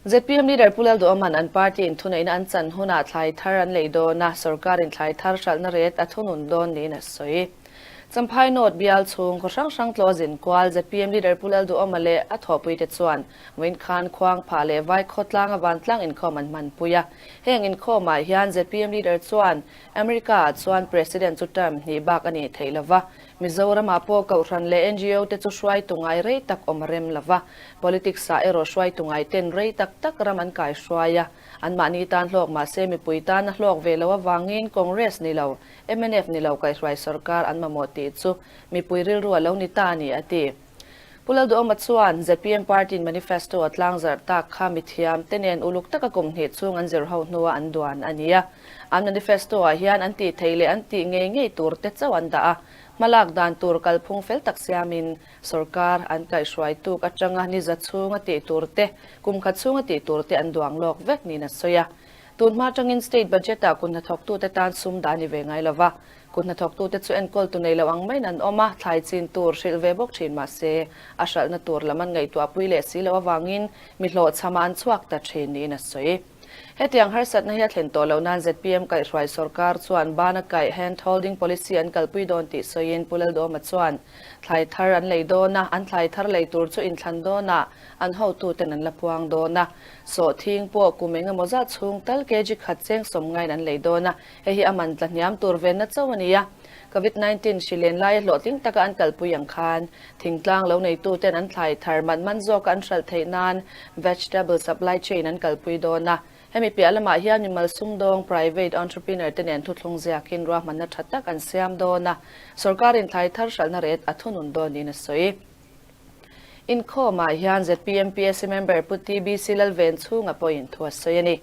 Zpm leader Pu Lalduhawma'n an party in thuneihna an chan hunah thlai thar an lei dawn a, sorkarin thlai thar hralhna ret a thunun dawn niin a sawi. Champhai North bial chhung khaw hrang hrang tlaw zin kual zpm leader Pu Lalduhawma leh a thawhpuite chuan vawiin khan Khuangphah leh Vaikhawtlanga vantlang inkhawm an hmanpui a. Heng inkhawmah hian zpm leader chuan America-ah chuan President chu term hnih bak a nih theih lova, Mizoramah pawh Kohhran leh ngo te chu hruaitu ngai rei tak awm a rem lova, politics-ah erawh hruaitu ngai ten rei tak tak ram an kaihruai a, anmahni tan hlawk mahse mipui tan a hlawk ve lo avangin Congress ni lo, mnf ni lo kaihruai sorkar an mamawh tih chu mipui rilru a lo ni ta a ni, a ti. Pu Lalduhawma chuan zpm party-in manifesto a tlangzarh tak kha mithiam te nen uluk taka kum hnih chhung an zir ho hnua an duan a ni a. An manifesto-ah hian an tih theih leh an tih ngei ngei tur te chauh an dah a, hmalak dan tur kalphung fel tak siamin sorkar an kaihhruai tuk atanga ni za chhunga tih tur te, kum khat chhunga tih tur te an duang lawk vek niin a sawi a. Tun hma atangin state budget-ah kut hnathawktute tan sum dah a ni ve ngai lova, Kut hnathawktute chu enkawltu nei lo ang maiin an awm a, thlai chin tur hrilh ve bawk thin mahse, a hralhna tur lam an ngaihtuahpui leh si loh avangin mi hlawhchhamah an chhuak ta thin niin a sawi. Hetiang harsatna hi a thlen tawh loh nan zpm kaihhruai sorkar chuan bana kaih hand holding policy an kalpui dawn tih sawiin Pu Laldawma chuan thlai thar an lei dawn a, an thlai thar lei tur chu inthlan dawnah an hotuten an la puang dawn a, sawhthing pawh kum engemaw zat chhung tal kg khat cheng sawm ngaiin an lei dawn a, Hei hi a man tla hniam tur venna chauh a ni a, Covid 19 hri len laia hlawhtling taka an kalpui ang khan thingtlang lo neituten an thlai thar man man zawka an hralh theih nan vegetable supply chain an kalpui dawn a. Hemi piah lamah hian mimal sumdawng, private entrepreneur te nen thuthlung ziakin ruahmanna tha tak an siam dawn a, sorkarin thlai thar hralhna ret a thunun dawn niin a sawi. Inkhawmah hian ZPM PSC member Pu TBC Lalvenchhunga pawhin thu a sawi a ni.